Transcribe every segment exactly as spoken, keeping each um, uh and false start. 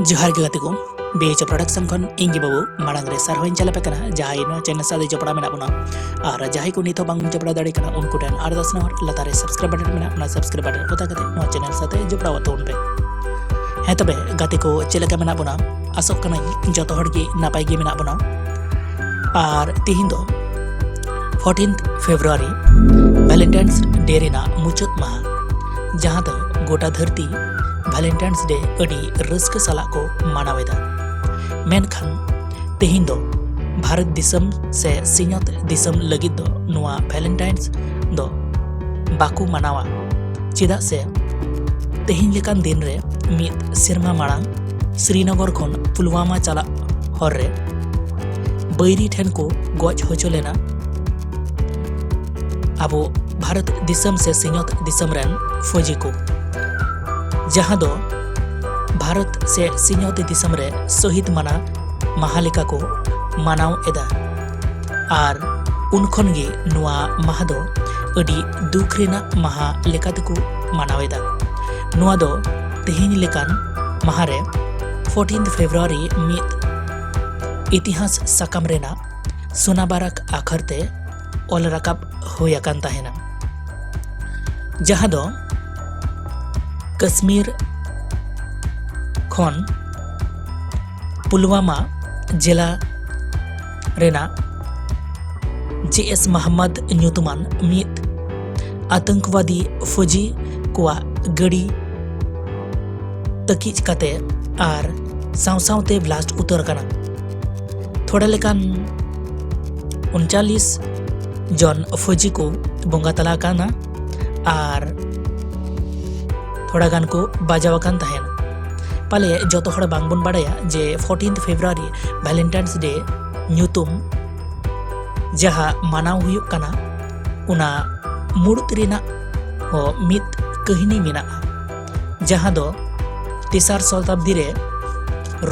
ᱡᱚᱦᱟᱨ ᱜᱮ ᱜᱟᱛᱮ ᱠᱚ, ᱵᱤ ᱮᱭᱤᱪ ᱯᱨᱚᱰᱟᱠᱥᱚᱱ ᱠᱷᱚᱱ ᱤᱧ ᱜᱮ ᱵᱟᱹᱵᱩ ᱢᱟᱲᱟᱝ ᱨᱮ ᱥᱟᱨᱦᱟᱣ ᱤᱧ ᱪᱟᱞ ᱟᱯᱮ ᱠᱟᱱᱟ᱾ ᱡᱟᱦᱟᱸᱭ ᱱᱚᱣᱟ ᱪᱮᱱᱮᱞ ᱥᱟᱶᱛᱮ ᱡᱚᱯᱲᱟᱣ ᱢᱮᱱᱟᱜ ᱵᱚᱱᱟ, ᱟᱨ ᱡᱟᱦᱟᱸᱭ ᱠᱚ ᱱᱤᱛ ᱦᱚᱸ ᱵᱟᱝ ᱡᱚᱯᱲᱟᱣ ᱫᱟᱲᱮ ᱠᱟᱱᱟ, ᱩᱱᱠᱩ ᱴᱷᱮᱱ ᱟᱨᱫᱟᱥ ᱱᱮᱦᱚᱨ, ᱞᱟᱛᱟᱨ ᱨᱮ ᱥᱟᱵᱥᱠᱨᱟᱭᱤᱵ ᱵᱟᱴᱚᱱ ᱢᱮᱱᱟᱜᱼᱟ, ᱚᱱᱟ ᱥᱟᱵᱥᱠᱨᱟᱭᱤᱵ ᱵᱟᱴᱚᱱ ᱚᱛᱟ ᱠᱟᱛᱮ ᱱᱚᱣᱟ ᱪᱮᱱᱮᱞ ᱥᱟᱶᱛᱮ ᱡᱚᱯᱲᱟᱣ ᱛᱟᱵᱚᱱ ᱯᱮ᱾ ᱦᱮᱸ ᱛᱚᱵᱮ ᱜᱟᱛᱮ ᱠᱚ, ᱪᱮᱫ ᱞᱮᱠᱟ ᱢᱮᱱᱟᱜ ᱵᱚᱱᱟ? ᱟᱥᱚᱜ ᱠᱟᱹᱱᱟᱹᱧ ᱡᱚᱛᱚ ᱦᱚᱲ ᱜᱮ ᱱᱟᱯᱟᱭ ᱜᱮ ᱢᱮᱱᱟᱜ ᱵᱚᱱᱟ᱾ ᱟᱨ ᱛᱤᱦᱤᱧ ᱫᱚ ᱯᱷᱳᱨᱴᱤᱱᱛᱷ ᱯᱷᱮᱵᱽᱨᱩᱣᱟᱨᱤ, ᱵᱷᱮᱞᱮᱱᱴᱟᱭᱤᱱᱥ ᱰᱮ ᱨᱮᱱᱟᱜ ᱢᱩᱪᱟᱹᱫ ᱢᱟᱦᱟ, ᱡᱟᱦᱟᱸ ᱫᱚ ᱜᱚᱴᱟ ᱫᱷᱟᱹᱨᱛᱤ ᱵᱷᱮᱞᱮᱱᱴᱟᱭᱤᱱᱥ ᱰᱮ ᱟᱹᱰᱤ ᱨᱟᱹᱥᱠᱟᱹ ᱥᱟᱞᱟᱜ ᱠᱚ ᱢᱟᱱᱟᱣ ᱮᱫᱟ᱾ ᱢᱮᱱᱠᱷᱟᱱ ᱛᱮᱦᱮᱧ ᱫᱚ ᱵᱷᱟᱨᱚᱛ ᱫᱤᱥᱚᱢ ᱥᱮ ᱥᱤᱧᱚᱛ ᱫᱤᱥᱚᱢ ᱞᱟᱹᱜᱤᱫ ᱫᱚ ᱱᱚᱣᱟ ᱵᱷᱮᱞᱮᱱᱴᱟᱭᱤᱱᱥ ᱫᱚ ᱵᱟᱠᱚ ᱢᱟᱱᱟᱣᱟ, ᱪᱮᱫᱟᱜ ᱥᱮ ᱛᱮᱦᱮᱧ ᱞᱮᱠᱟᱱ ᱫᱤᱱ ᱨᱮ ᱢᱤᱫ ᱥᱮᱨᱢᱟ ᱢᱟᱲᱟᱝ ᱥᱨᱤᱱᱚᱜᱚᱨ ᱠᱷᱚᱱ ᱯᱩᱞᱣᱟᱢᱟ ᱪᱟᱞᱟᱜ ᱦᱚᱨ ᱨᱮ ᱵᱟᱹᱭᱨᱤ ᱴᱷᱮᱱ ᱠᱚ ᱜᱚᱡ ᱦᱚᱪᱚ ᱞᱮᱱᱟ ᱟᱵᱚ ᱵᱷᱟᱨᱚᱛ ᱫᱤᱥᱚᱢ ᱥᱮ ᱥᱤᱧᱚᱛ ᱫᱤᱥᱚᱢ ᱨᱮᱱ ᱯᱷᱳᱡᱤ ᱠᱚ, ᱡᱟᱦᱟᱸ ᱫᱚ ᱵᱷᱟᱨᱚᱛ ᱥᱮ ᱥᱤᱧᱚᱛ ᱫᱤᱥᱚᱢ ᱨᱮ ᱥᱚᱦᱤᱫ ᱢᱟᱱᱟ ᱢᱟᱦᱟ ᱞᱮᱠᱟ ᱠᱚ ᱢᱟᱱᱟᱣ ᱮᱫᱟ᱾ ᱟᱨ ᱩᱱ ᱠᱷᱚᱱ ᱜᱮ ᱱᱚᱣᱟ ᱢᱟᱦᱟ ᱫᱚ ᱟᱹᱰᱤ ᱫᱩᱠ ᱨᱮᱱᱟᱜ ᱢᱟᱦᱟ ᱞᱮᱠᱟ ᱛᱮᱠᱚ ᱢᱟᱱᱟᱣ ᱮᱫᱟ᱾ ᱱᱚᱣᱟ ᱫᱚ ᱛᱮᱦᱮᱧ ᱞᱮᱠᱟᱱ ᱢᱟᱦᱟ ᱨᱮ ᱯᱷᱳᱨᱴᱤᱱᱛᱷ ᱯᱷᱮᱵᱽᱨᱩᱣᱟᱨᱤ ᱢᱤᱫ ᱤᱛᱤᱦᱟᱥ ᱥᱟᱠᱟᱢ ᱨᱮᱱᱟᱜ ᱥᱳᱱᱟᱵᱟᱨᱟᱠ ᱟᱠᱷᱟᱨ ᱛᱮ ᱚᱞ ᱨᱟᱠᱟᱵ ᱦᱩᱭ ᱟᱠᱟᱱ ᱛᱟᱦᱮᱱᱟ, ᱡᱟᱦᱟᱸ ᱫᱚ ᱠᱟᱥᱢᱤᱨ ᱠᱷᱚᱱ ᱯᱩᱞᱣᱟᱢᱟ ᱡᱮᱞᱟ ᱨᱮᱱᱟᱜ ᱡᱮ ᱮᱥ ᱢᱟᱦᱢᱟᱫ ᱧᱩᱛᱩᱢᱟᱱ ᱢᱤᱫ ᱟᱛᱚᱝᱠᱚᱵᱟᱫᱤ ᱯᱷᱳᱡᱤ ᱠᱚᱣᱟᱜ ᱜᱟᱹᱰᱤ ᱛᱟᱹᱠᱤᱡ ᱠᱟᱛᱮ ᱟᱨ ᱥᱟᱶ ᱥᱟᱶᱛᱮ ᱵᱞᱟᱥᱴ ᱩᱛᱟᱹᱨ ᱟᱠᱟᱱᱟ᱾ ᱛᱷᱚᱲᱟ ᱞᱮᱠᱟᱱ ᱩᱱᱪᱟᱞᱤᱥ ᱡᱚᱱ ᱯᱷᱳᱡᱤ ᱠᱚ ᱵᱚᱸᱜᱟ ᱛᱟᱞᱟ ᱟᱠᱟᱱᱟ ᱟᱨ ᱛᱷᱚᱲᱟ ᱜᱟᱱ ᱠᱚ ᱵᱟᱡᱟᱣ ᱟᱠᱟᱱ ᱛᱟᱦᱮᱱ᱾ ᱯᱟᱞᱮ ᱡᱚᱛᱚ ᱦᱚᱲ ᱵᱟᱝᱵᱚᱱ ᱵᱟᱲᱟᱭᱟ ᱡᱮ ᱯᱷᱳᱨᱴᱤᱱᱛᱷ ᱯᱷᱮᱵᱽᱨᱩᱣᱟᱨᱤ ᱵᱷᱮᱞᱮᱱᱴᱟᱭᱤᱱᱥ ᱰᱮ ᱧᱩᱛᱩᱢ ᱡᱟᱦᱟᱸ ᱢᱟᱱᱟᱣ ᱦᱩᱭᱩᱜ ᱠᱟᱱᱟ, ᱚᱱᱟ ᱢᱩᱲᱩᱫ ᱨᱮᱱᱟᱜ ᱦᱚᱸ ᱢᱤᱫ ᱠᱟᱹᱦᱱᱤ ᱢᱮᱱᱟᱜᱼᱟ, ᱡᱟᱦᱟᱸ ᱫᱚ ᱛᱮᱥᱟᱨ ᱥᱚᱛᱟᱵᱫᱤ ᱨᱮ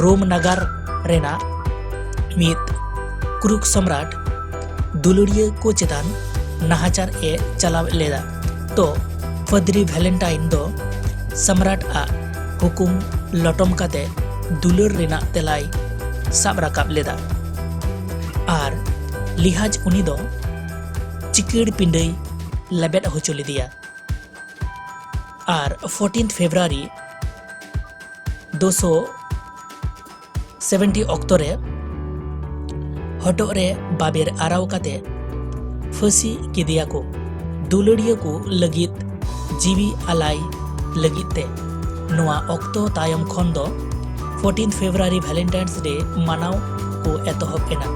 ᱨᱳᱢ ᱱᱟᱜᱟᱨ ᱨᱮᱱᱟᱜ ᱢᱤᱫ ᱠᱨᱩᱠ ᱥᱚᱢᱨᱟᱴ ᱫᱩᱞᱟᱹᱲᱤᱭᱟᱹ ᱠᱚ ᱪᱮᱛᱟᱱ ᱱᱟᱦᱟᱪᱟᱨ ᱮ ᱪᱟᱞᱟᱣ ᱞᱮᱫᱟ᱾ ᱛᱚ ᱯᱟᱫᱽᱨᱤ ᱵᱷᱮᱞᱮᱱᱴᱟᱭᱤᱱ ᱫᱚ ᱥᱚᱢᱨᱟᱴ ᱟᱜ ᱦᱩᱠᱩᱢ ᱞᱚᱴᱚᱢ ᱠᱟᱛᱮ ᱫᱩᱞᱟᱹᱲ ᱨᱮᱱᱟᱜ ᱛᱮᱞᱟᱭ ᱥᱟᱵ ᱨᱟᱠᱟᱵ ᱞᱮᱫᱟ ᱟᱨ ᱞᱤᱦᱟᱡᱽ ᱩᱱᱤ ᱫᱚ ᱪᱤᱠᱟᱹᱲ ᱯᱤᱸᱰᱟᱹᱭ ᱞᱮᱵᱮᱫ ᱦᱚᱪᱚ ᱞᱮᱫᱮᱭᱟ᱾ ᱟᱨ ᱯᱷᱳᱨᱴᱤᱱ ᱯᱷᱮᱵᱽᱨᱩᱣᱟᱨᱤ ᱫᱩᱥᱚ ᱥᱮᱵᱷᱮᱱᱴᱤ ᱚᱠᱛᱚ ᱨᱮ ᱦᱚᱴᱚᱜ ᱨᱮ ᱵᱟᱵᱮᱨ ᱟᱨᱟᱣ ᱠᱟᱛᱮ ᱯᱷᱟᱹᱥᱤ ᱠᱮᱫᱮᱭᱟ ᱠᱚ ᱫᱩᱞᱟᱹᱲᱤᱭᱟᱹ ᱠᱚ ᱞᱟᱹᱜᱤᱫ ᱡᱤᱣᱤ ᱟᱞᱟᱭ ᱞᱟᱹᱜᱤᱫ ᱛᱮ᱾ ᱱᱚᱣᱟ ᱚᱠᱛᱚ ᱛᱟᱭᱚᱢ ᱠᱷᱚᱱ ᱫᱚ ᱯᱷᱳᱨᱴᱤᱱ ᱯᱷᱮᱵᱽᱨᱩᱣᱟᱨᱤ ᱵᱷᱮᱞᱮᱱᱴᱟᱭᱤᱱᱥ ᱰᱮ ᱢᱟᱱᱟᱣ ᱠᱚ ᱮᱛᱚᱦᱚᱵ ᱮᱱᱟ᱾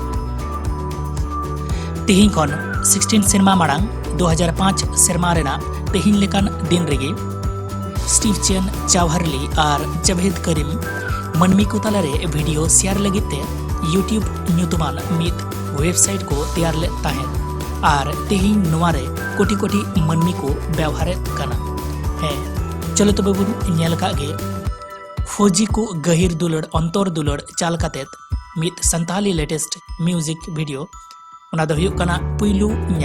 ᱛᱮᱦᱮᱧ ᱠᱷᱚᱱ ᱥᱤᱠᱥᱴᱤᱱ ᱥᱮᱨᱢᱟ ᱢᱟᱲᱟᱝ, ᱫᱩ ᱦᱟᱡᱟᱨ ᱯᱟᱸᱪ ᱥᱮᱨᱢᱟ ᱨᱮᱱᱟᱜ ᱛᱮᱦᱮᱧ ᱞᱮᱠᱟᱱ ᱫᱤᱱ ᱨᱮᱜᱮ ᱥᱴᱤᱵᱷ ᱪᱮᱱ ᱪᱟᱣᱦᱟᱨᱞᱤ ᱟᱨ ᱡᱟᱵᱷᱮᱫ ᱠᱟᱨᱤᱢ ᱢᱟᱹᱱᱢᱤ ᱠᱚ ᱛᱟᱞᱟᱨᱮ ᱵᱷᱤᱰᱤᱭᱳ ᱥᱮᱭᱟᱨ ᱞᱟᱹᱜᱤᱫ ᱛᱮ YouTube ᱧᱩᱛᱩᱢᱟᱱ ᱢᱤᱫ ᱣᱮᱵᱥᱟᱭᱤᱴ ᱠᱚ ᱛᱮᱭᱟᱨ ᱞᱮᱫ ᱛᱟᱦᱮᱸᱫ ᱟᱨ ᱛᱮᱦᱮᱧ ᱱᱚᱣᱟ ᱨᱮ ᱠᱳᱴᱤ ᱠᱳᱴᱤ ᱢᱟᱹᱱᱢᱤ ᱠᱚ ᱵᱮᱣᱦᱟᱨᱮᱫ ᱠᱟᱱᱟ᱾ ᱦᱮᱸ, ᱪᱚᱞᱚ ᱛᱚᱵᱮ ᱵᱚᱱ ᱧᱮᱞ ᱠᱟᱜ ᱜᱮ ᱯᱷᱚᱡᱤ ᱠᱚ ᱜᱟᱹᱦᱤᱨ ᱫᱩᱞᱟᱹᱲ ᱚᱱᱛᱚᱨ ᱫᱩᱞᱟᱹᱲ ᱪᱟᱞ ᱠᱟᱛᱮᱫ ᱢᱤᱫ ᱥᱟᱱᱛᱟᱞᱤ ᱞᱮᱴᱮᱥᱴ ᱢᱤᱣᱡᱤᱠ ᱵᱷᱤᱰᱤᱭᱳ, ᱚᱱᱟ ᱫᱚ ᱦᱩᱭᱩᱜ ᱠᱟᱱᱟ ᱯᱩᱭᱞᱩ ᱧᱟ-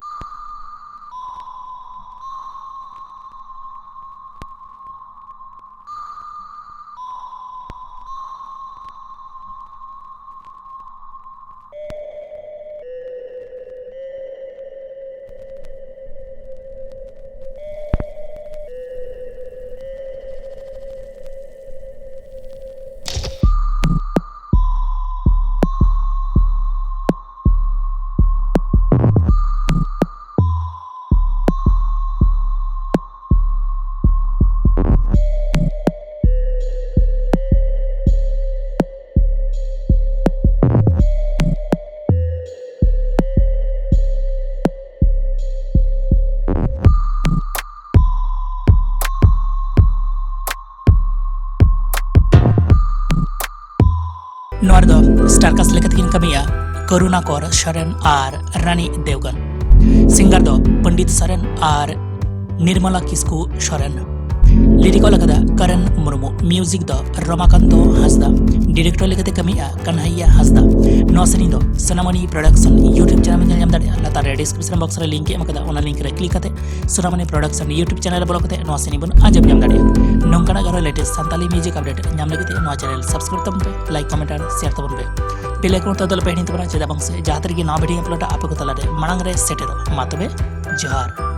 ᱱᱚᱣᱟ ᱨᱮᱫᱚ ᱥᱴᱟᱨ ᱠᱟᱥᱴ ᱞᱮᱠᱟᱛᱮ ᱠᱤᱱ ᱠᱟᱹᱢᱤᱭᱟ ᱠᱚᱨᱩᱱᱟ ᱠᱚᱨ ᱥᱚᱨᱮᱱ ᱟᱨ ᱨᱟᱱᱤ ᱫᱮᱣᱜᱟᱱ᱾ ᱥᱤᱝᱜᱟᱨ ᱫᱚ ᱯᱚᱱᱰᱤᱛ ᱥᱚᱨᱮᱱ ᱟᱨ ᱱᱤᱨᱢᱚᱞᱟ ᱠᱤᱥᱠᱩ ᱥᱚᱨᱮᱱ᱾ ᱞᱤᱨᱤᱠ ᱚᱞ ᱟᱠᱟᱫᱟ ᱠᱟᱨᱚᱱ ᱢᱩᱨᱢᱩ, ᱢᱤᱭᱩᱡᱤᱠ ᱫᱚ ᱨᱚᱢᱟᱠᱟᱱᱛᱚ ᱦᱟᱸᱥᱫᱟ, ᱰᱤᱨᱮᱠᱴᱚᱨ ᱞᱮᱠᱟᱛᱮ ᱠᱟᱹᱢᱤᱭᱮᱫᱼᱟ ᱠᱟᱱᱦᱟᱭᱭᱟ ᱦᱟᱸᱥᱫᱟ᱾ ᱱᱚᱣᱟ ᱥᱮᱨᱮᱧ ᱫᱚ ᱥᱳᱱᱟᱢᱚᱱᱤ ᱯᱨᱚᱰᱟᱠᱥᱚᱱ YouTube ᱪᱮᱱᱮᱞ ᱧᱮᱞ ᱧᱟᱢ ᱫᱟᱲᱮᱭᱟᱜᱼᱟ᱾ ᱞᱟᱛᱟᱨ ᱨᱮ ᱰᱤᱥᱠᱨᱤᱯᱥᱚᱱ ᱵᱚᱠᱥ ᱨᱮ ᱞᱤᱝᱠ ᱮ ᱮᱢ ᱟᱠᱟᱫᱟ, ᱚᱱᱟ ᱞᱤᱝᱠ ᱨᱮ ᱠᱞᱤᱠ ᱠᱟᱛᱮ ᱥᱳᱱᱟᱢᱚᱱᱤ ᱯᱨᱚᱰᱟᱠᱥᱚᱱ YouTube ᱪᱮᱱᱮᱞ ᱨᱮ ᱵᱚᱞᱚ ᱠᱟᱛᱮ ᱱᱚᱣᱟ ᱥᱮᱨᱮᱧ ᱵᱚᱱ ᱟᱸᱡᱚᱢ ᱧᱟᱢ ᱫᱟᱲᱮᱭᱟᱜᱼᱟ᱾ ᱱᱚᱝᱠᱟᱱᱟᱜ ᱟᱨᱦᱚᱸ ᱞᱮᱴᱮᱥᱴ ᱥᱟᱱᱛᱟᱞᱤ ᱢᱤᱭᱩᱡᱤᱠ ᱟᱯᱰᱮᱴ ᱧᱟᱢ ᱞᱟᱹᱜᱤᱫ ᱛᱮ ᱱᱚᱣᱟ ᱪᱮᱱᱮᱞ ᱥᱟᱵᱥᱠᱨᱟᱭᱤᱵ ᱛᱟᱵᱚᱱ ᱯᱮ, ᱞᱟᱭᱤᱠ, ᱠᱚᱢᱮᱱᱴ ᱟᱨ ᱥᱮᱭᱟᱨ ᱛᱟᱵᱚᱱ ᱯᱮ᱾ ᱵᱮᱞ ᱟᱭᱠᱚᱱ ᱛᱮ ᱫᱚ ᱟᱞᱚᱯᱮ ᱦᱤᱲᱤᱧ ᱛᱟᱵᱚᱱᱟ, ᱪᱮᱫᱟᱜ ᱵᱟᱝ ᱥᱮ ᱡᱟᱦᱟᱸ ᱛᱤᱨᱮᱜᱮ ᱱᱟᱣᱟ ᱵᱷᱤᱰᱤᱭᱳ ᱟᱯᱞᱳᱰᱟ ᱟᱯᱮ ᱠᱚ ᱛᱟᱞᱟᱨᱮ ᱢᱟᱲᱟᱝ ᱨᱮ ᱥᱮᱴᱮᱨᱚᱜ᱾ ᱢᱟ ᱛᱚᱵᱮ ᱡᱚᱦᱟᱨ᱾